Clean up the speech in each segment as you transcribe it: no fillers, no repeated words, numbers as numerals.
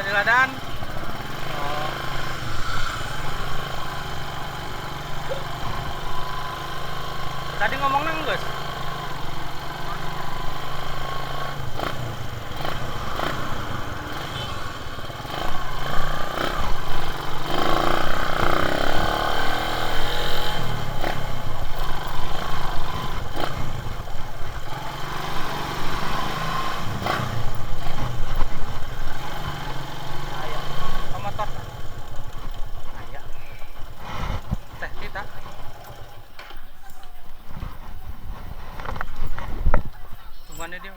Tadi ladaan. Oh. Tadi ngomongnya enggak? Dia.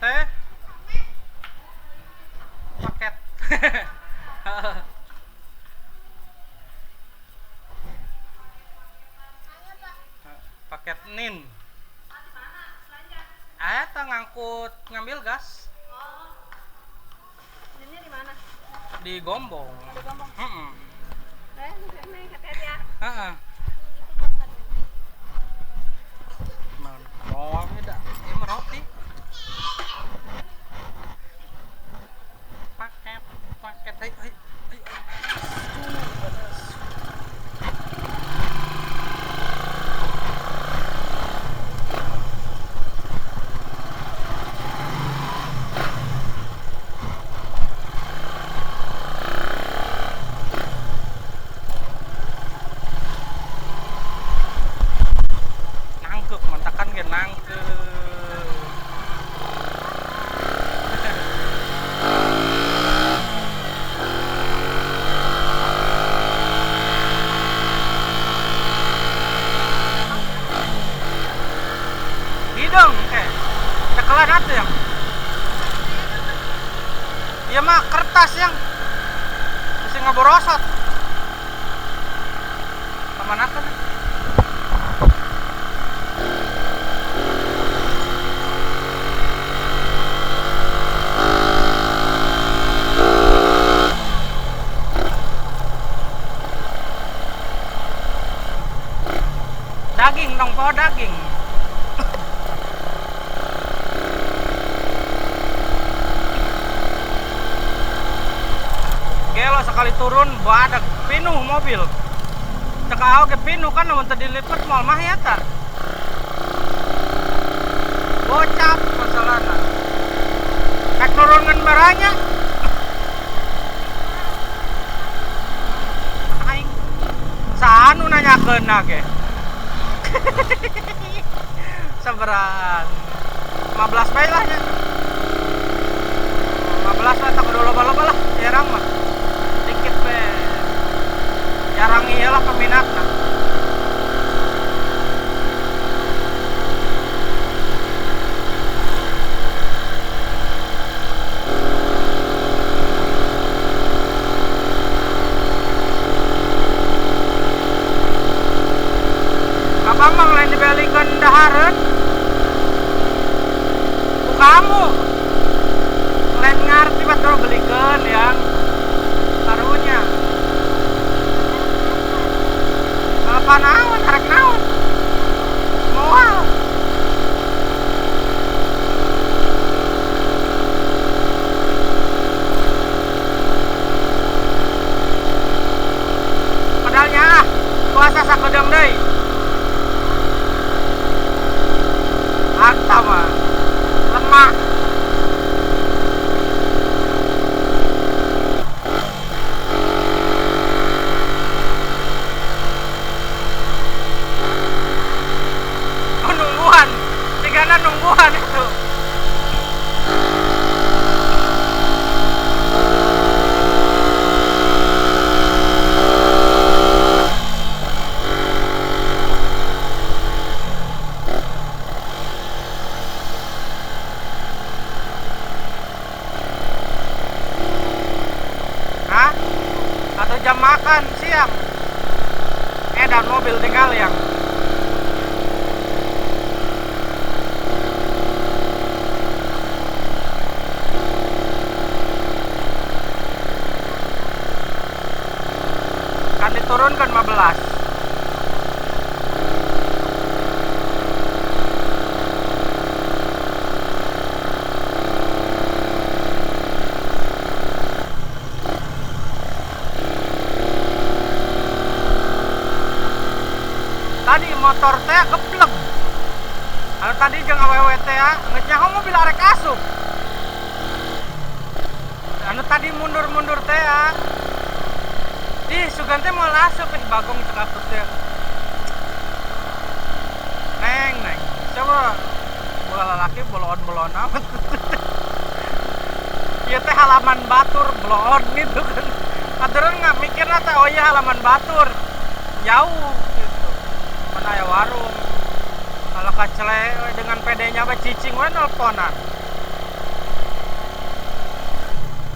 Teh paket. Paket nin. Eta ngangkut ngambil gas. Oh. Ninnya di mana? Di Gombong. Di Gombong. Heeh. Hati-hati ya. Heeh. Oh, beda. Ini roti. Paket, paket. Ayo, ayo, ayo. Nangkep, mantakan ge nangkep. Hidung kayak cekelan atuh yang. Iya mah kertas yang bisa ngaborosot. Kemana kan? Daging dong, poho daging. Gelo sekali turun badak pinuh mobil. Cek aoge pinuh kan lamun teu dilipet moal mah ya ta. Bocap masalahna. Rek nurunkeun baranya. Aing saha nu nanyakeunna ge. Sabaraan. 15 bae lah nya. 15 lah tak kudu loba-loba lah jarang mah. Dikit be. Jarang iyalah peminatna. Abang mah lain dibelikeun dahareun. Ku kamu. Lain ngarti bat belikeun yang karunya. Apa naon, arek naon? Moal. Padahal nya ah, puasa sakedeung deui. Harta mah lemah. Oh, nungguan, tigana nungguan itu. Hah? Atau jam makan siang. Dan mobil tinggal yang. Kan diturunkan 15. motor teh geblek. Anu tadi jeung awewe teh geus nyaho mobil arek asup. Anu tadi mundur-mundur teh. Ih, sugan teh moal asup ih bagong cek atuh teh. Neng, neng. Coba bola lalaki boloon-boloon amat. Ieu teh halaman batur bloon gitu kan. Aturan nggak mikirna teh oh iya halaman batur. Jauh gitu. Mana aya warung. Kalau kacele dengan PD-nya we cicing we nelponan.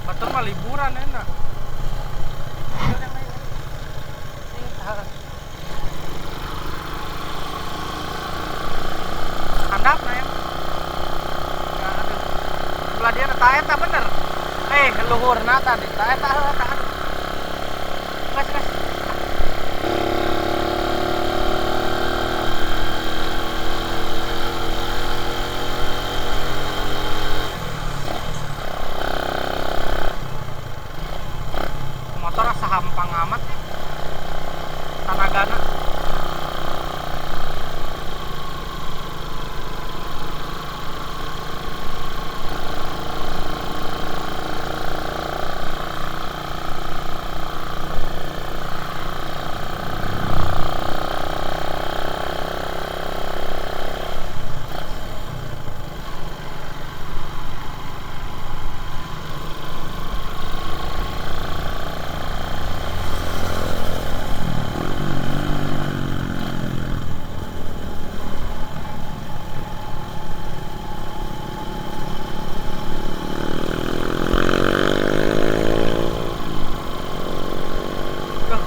Batur mah liburan enak. Handap na ya. Aduh. Belah dia ta eta bener. Luhurna tadi ta eta heuh ta aduh. Geus geus. Motor asa hampang amat ya. Tanagana.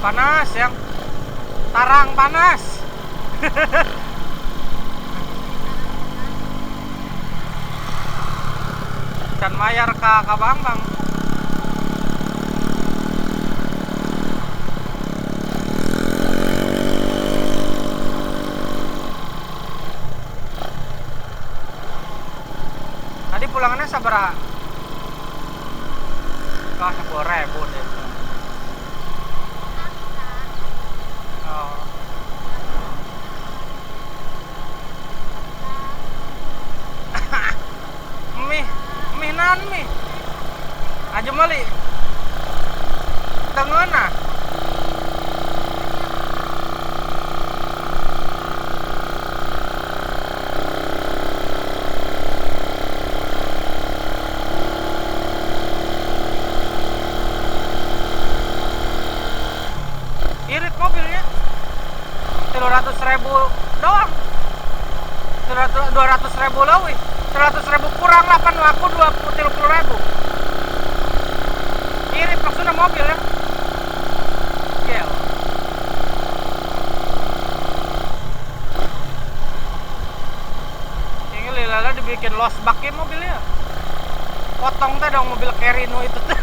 Panas yang tarang panas. Can mayar ka Bang Bang. Tadi pulangannya sabaraha? Kah 10.000 deh. Oh. Mie naon mie? Aja meuli. Teu ngeunah. Irit mobilnya. 300.000 doang. 200.000 leuwih. 100.000 kurang lah kan aku 20-30.000. Irit maksudnya mobil ya. Gel. Kayaknya lilala dibikin los baknya mobilnya. Potong teh dong mobil carry nu itu teh.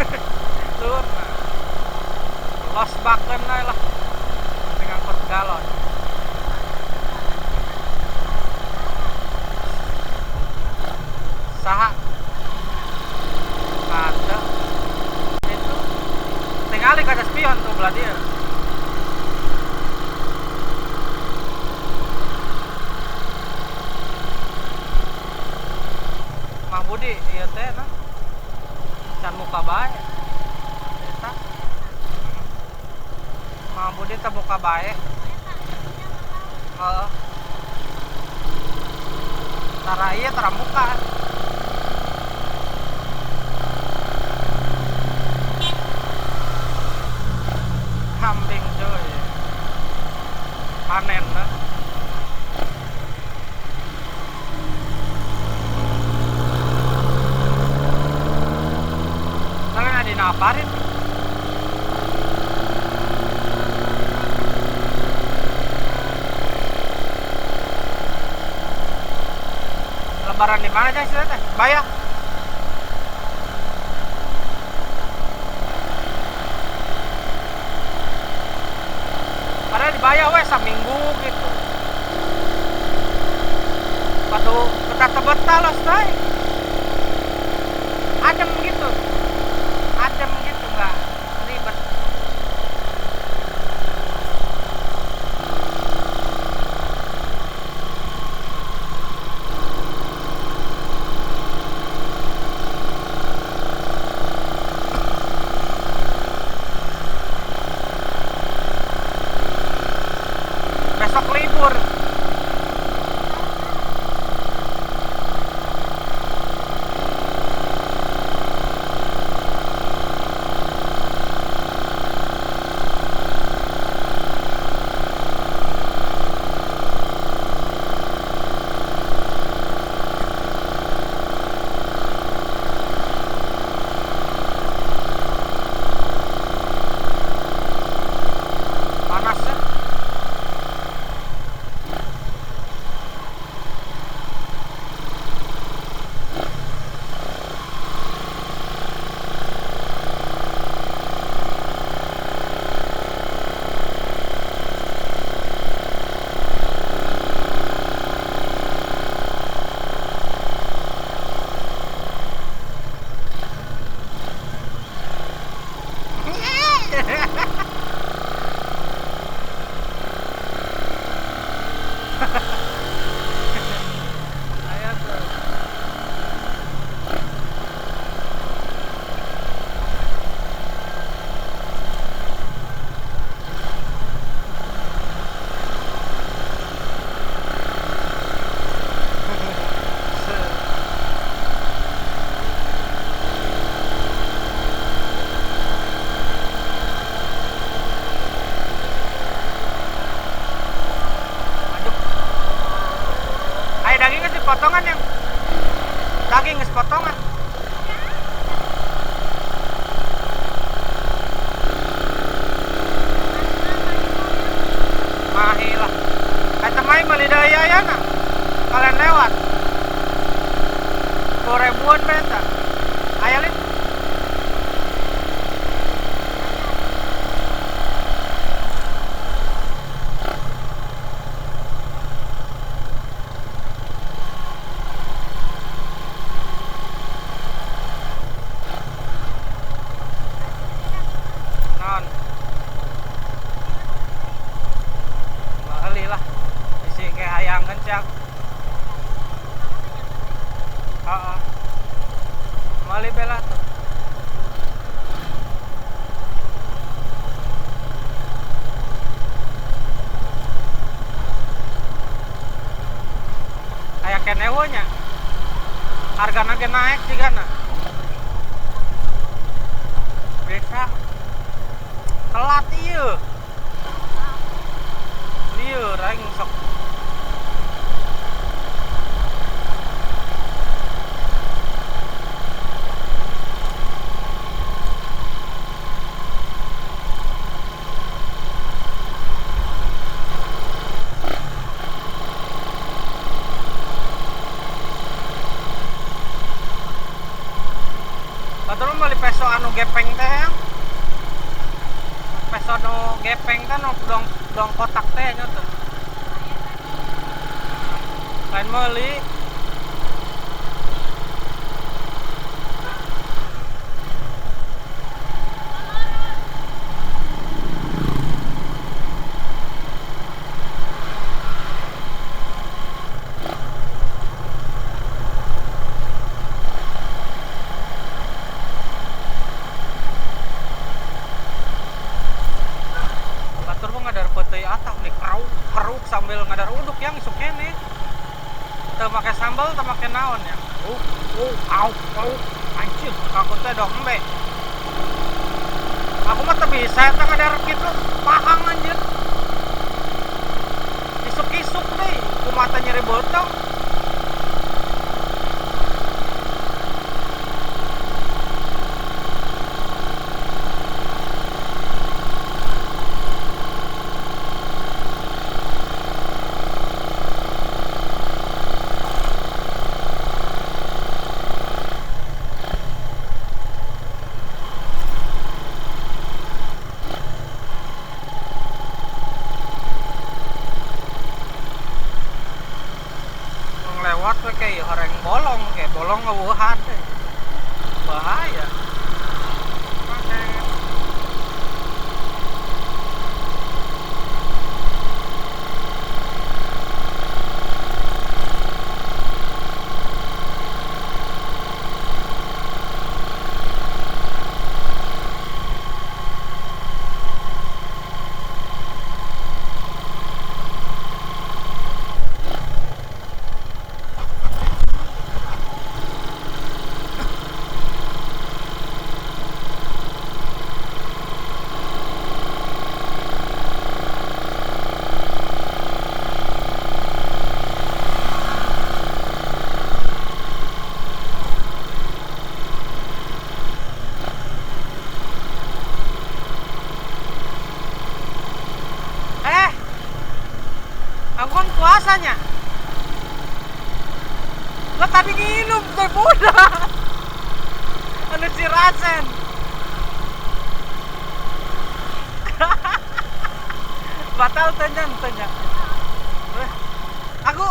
Tuh. Los bakken lah. Penting angkut galon. Saha ada itu tinggali kaca spion tuh belah dia. Mang Budi ieu teh nah can muka bae eta. Mang Budi teh muka bae. Heeh. Tara ieu tara muka. Kambing cuy. Panen lah. Soalnya ada naparin. Lebaran di mana sih teh? Bayar. Padahal dibayar weh seminggu gitu. Waktu betah-betah loh, say. Adem gitu. Adem gitu nggak ribet. Daging potongan yang daging geus potongan. Mahi lah. Eta mah meuli deui ayana. Kalian lewat. 2.000-an bae eta. Aya lin. Non. Beli lah. Isi kayak hayang kencang. Heeh. Meuli bela tuh. Aya keneh we nya. Hargana ge naik jigana. Bisa. Telat ieu. Lieur aing sok. Batur meuli peso anu gepeng teh yang. Peso nu gepeng teh nu dong dong kotak teh nya tuh. Lain meuli. Batur mah ngadar peuteuy atah nih keruk keruk sambil ngadar uduk yang isuk keneh. Teu make sambal, teu make naon ya. Au au anjir, aku teh dong embe. Aku mah teu bisa eta ngadar kitu, pahang anjir. Isuk-isuk deui, kumaha teh nyeri beuteung. Lewat we kayak horeng bolong, kayak bolong ngeueuhan teh. Bahaya. Paket. Aku kan puasanya. Lo tadi nginum teh budak. Anu si Rasen. Batal teh nya teh nya. Aku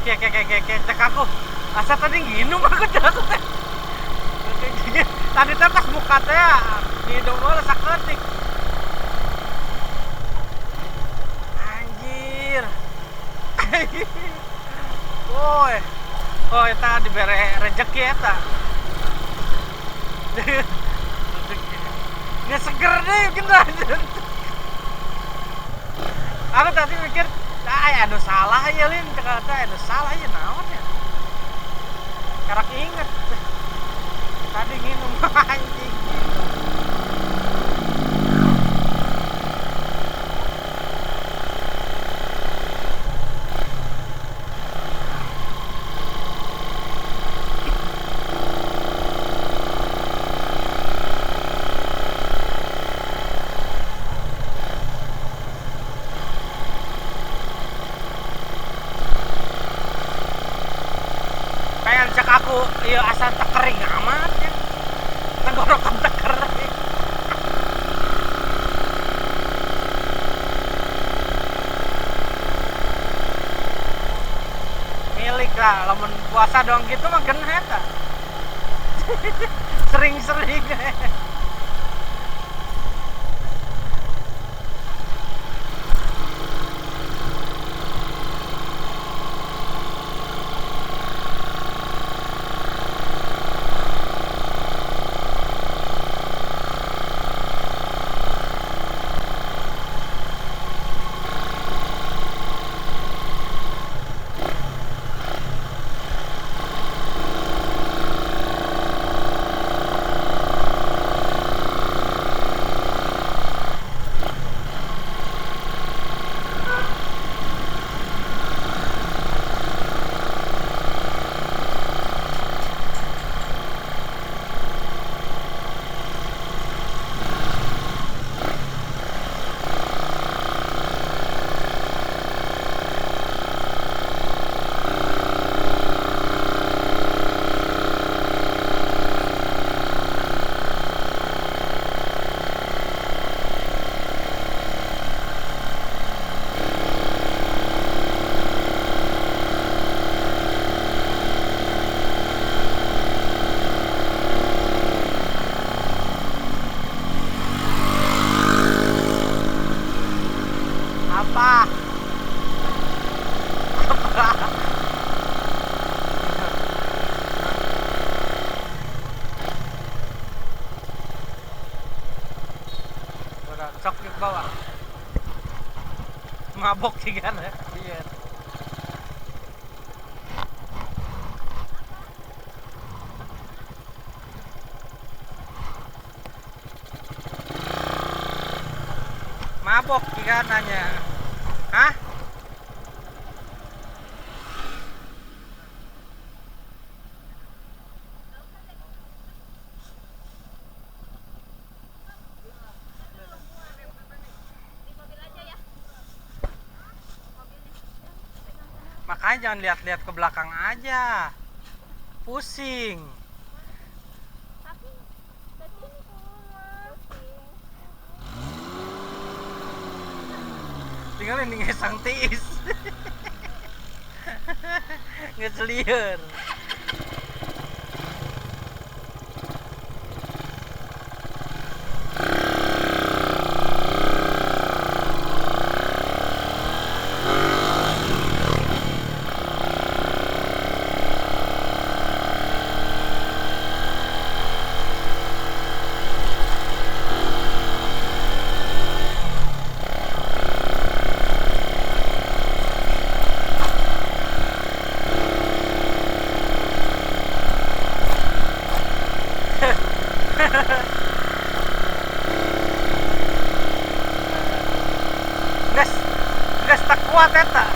ke ke ke ke ke cek aku. Asa tadi nginum aku jelas teh. Tadi teh pas buka teh nginum heula saketik. Anjir. Woi. Oh, eta dibere rejeki eta. Rezeki. Nggak seger deh gitu. Aku tadi mikir, ah anu salah ya lin, kata anu salah ya naon ya. Karak inget. Tadi nginum anjing. Tah, lamun puasa doang gitu mah genah eta. Sering-sering. Apa? Apa? Sok ke bawah. Mabok sih kan ya. Iya. Mabok kan nanya. Hah? Makanya jangan lihat-lihat ke belakang aja. Pusing. Tinggal ini ngesang tiis. Ngeselieur. Gas tak kuat eta.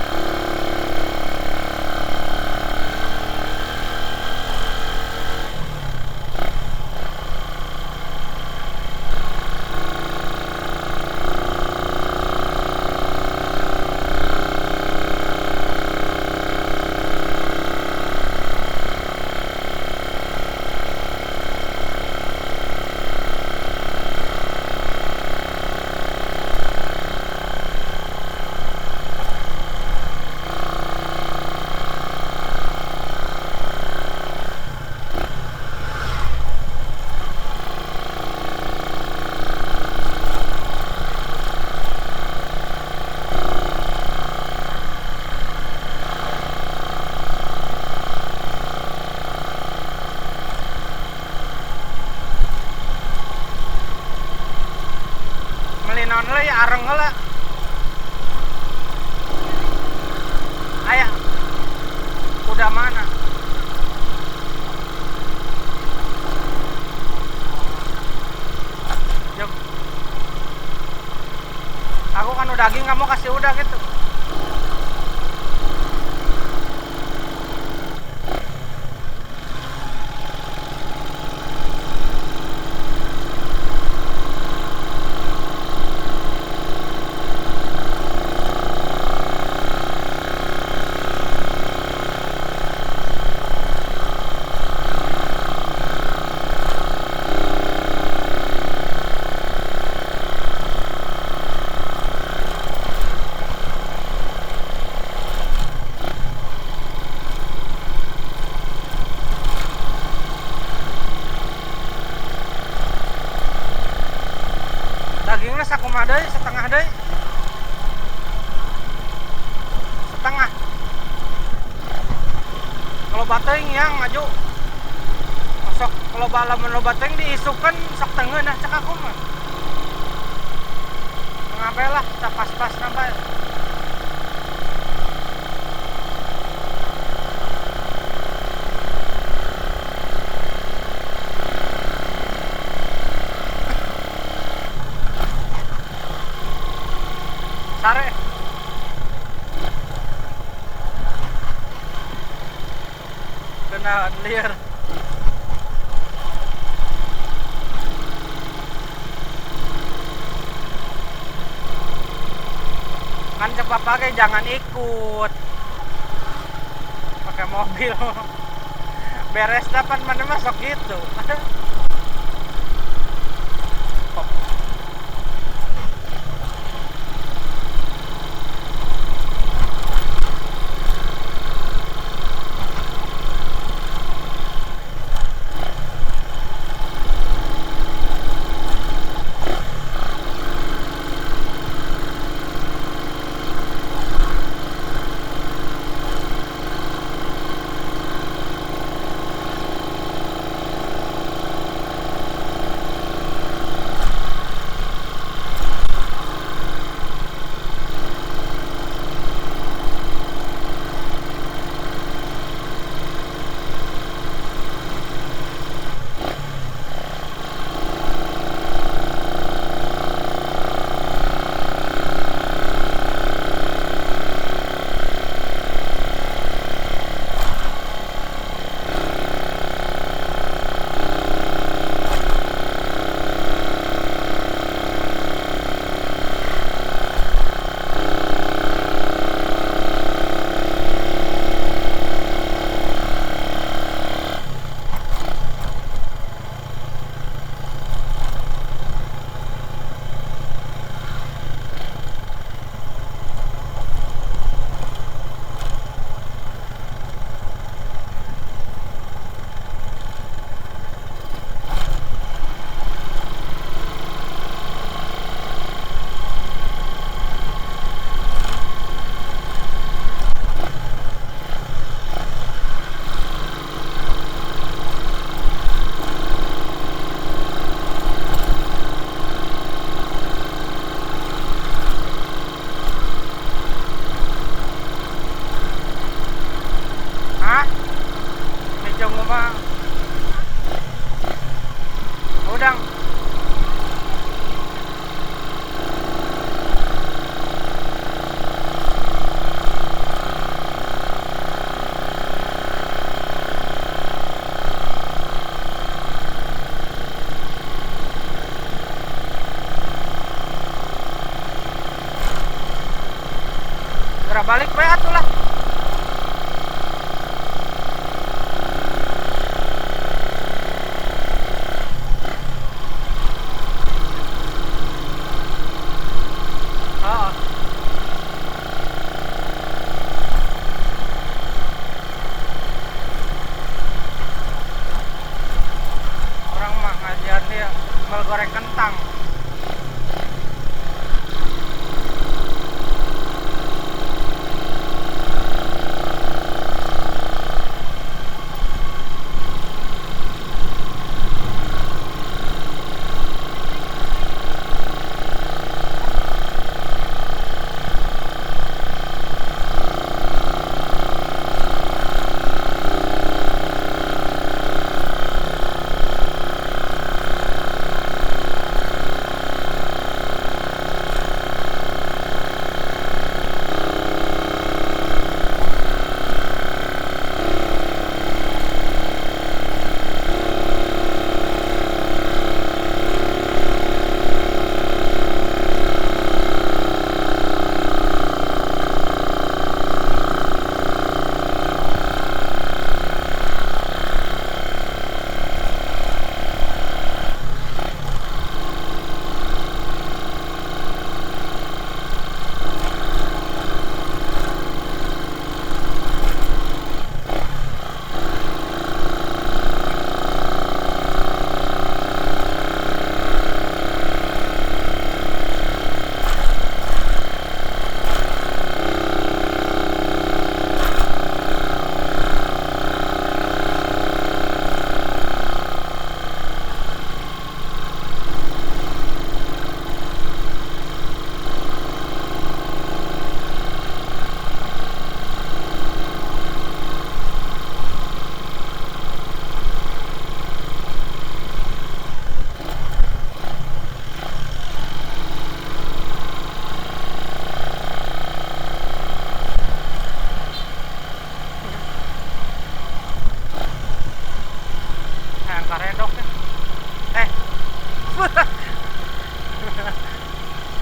Naon heula ya areng heula. Aya. Udah mana? Jom. Aku kan udah daging, kamu kasih udah gitu. Geus sakumaha deui, setengah deui. Setengah. Kalau bateng yang maju. Sok kalau lamun loba teuing diisukan sok tengeun nah cek aku mah. Tengah bae lah, pas-pas bae. Sare. Kena liar. Kan cek bapak ge jangan ikut. Pakai mobil. Beres dapat mana masuk gitu. Udang. Gerak balik bae atuh lah. Orang mah ngajar dia sambal goreng kentang.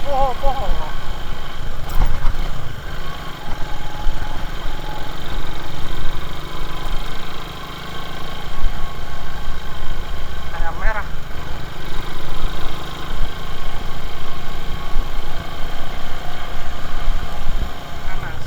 Poho poho. Ayam merah. Panas.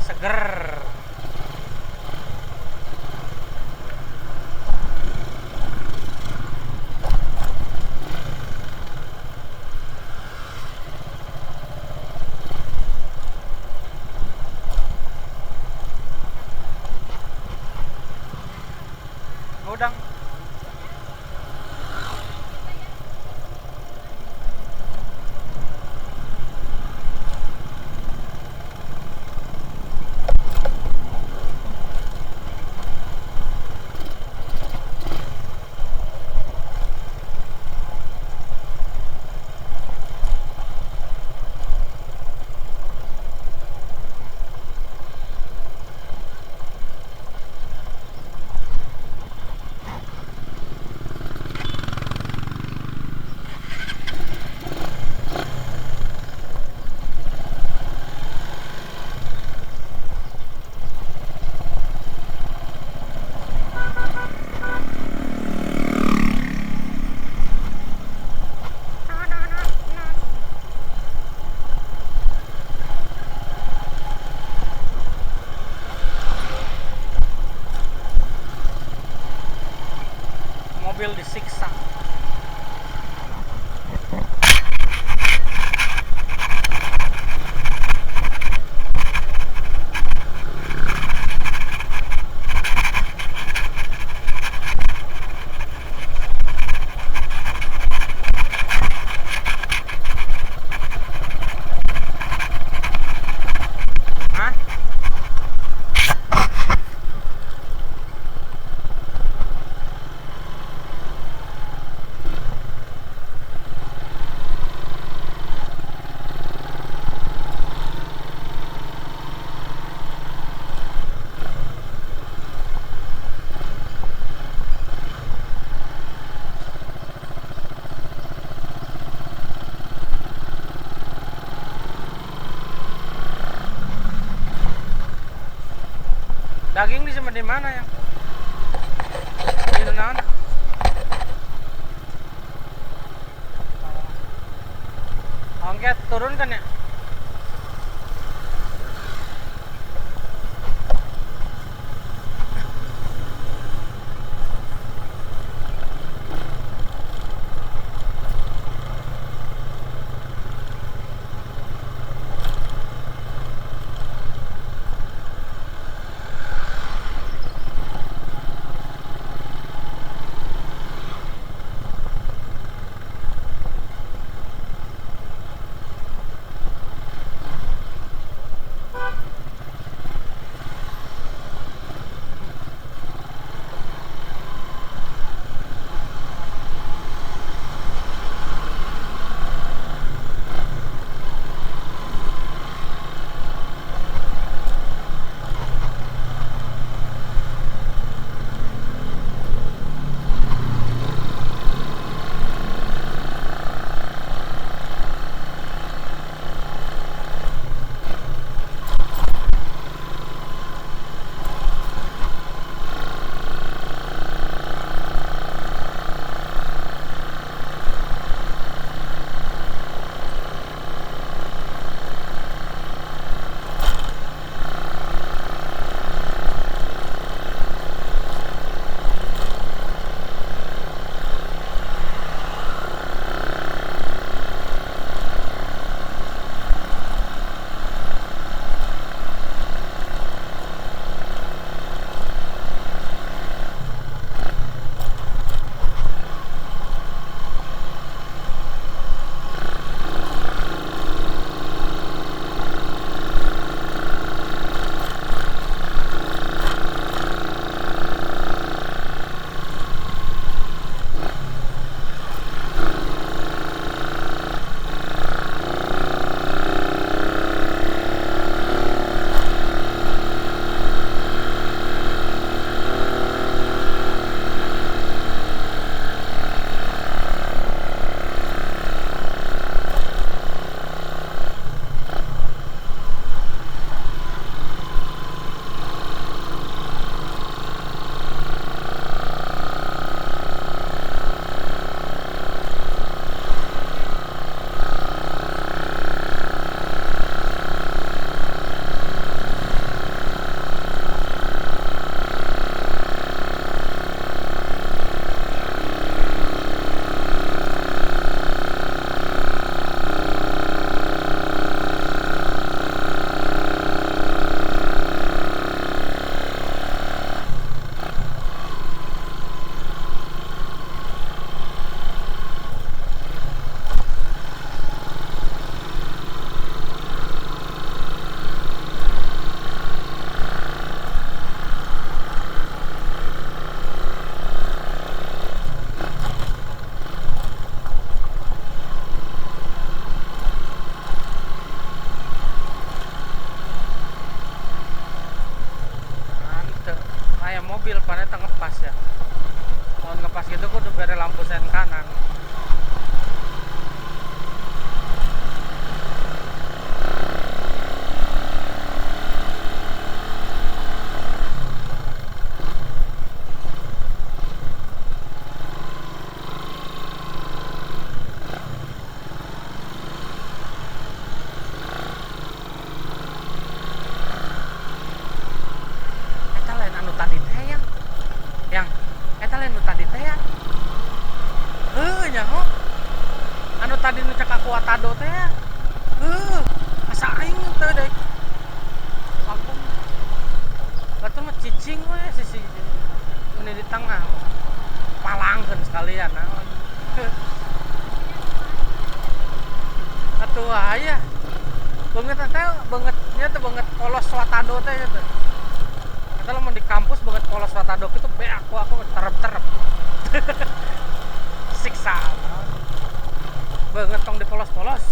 Seger. Udang. Mobil disiksa. Hah? Daging disimpan di mana ya? Di mana? Ongket turun kan ya? Eta ngepas ya. Kalau ngepas gitu kudu bere lampu sen kanan. Eta lain anu tadi teh yang. Yang eta lain nu tadi teh ya. Heuh nyaho. Anu tadi nu cek aku Watado teh ya. Heuh, asa aing teu deuk. Kampung. Batu mah cicing we sisi ini di tengah. Palangkeun sekalian naon. Atuh aya. Beungeut teh beungeutnya teh beungeut polos Watado teh nya teh. Eta lamun di kampus beungeut polos Watado kitu beak ku aku terep-terep. Siksa. Beungeut tong dipolos-polos.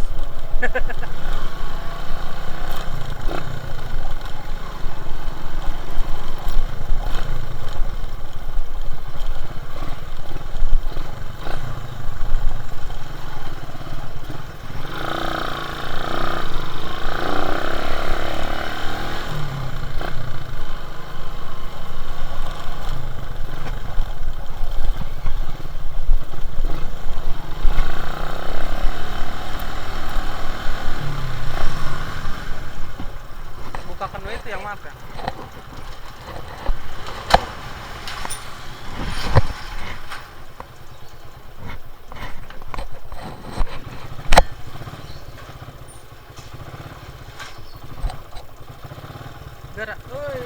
Bukakan itu yang maaf ya. Gerak, oi.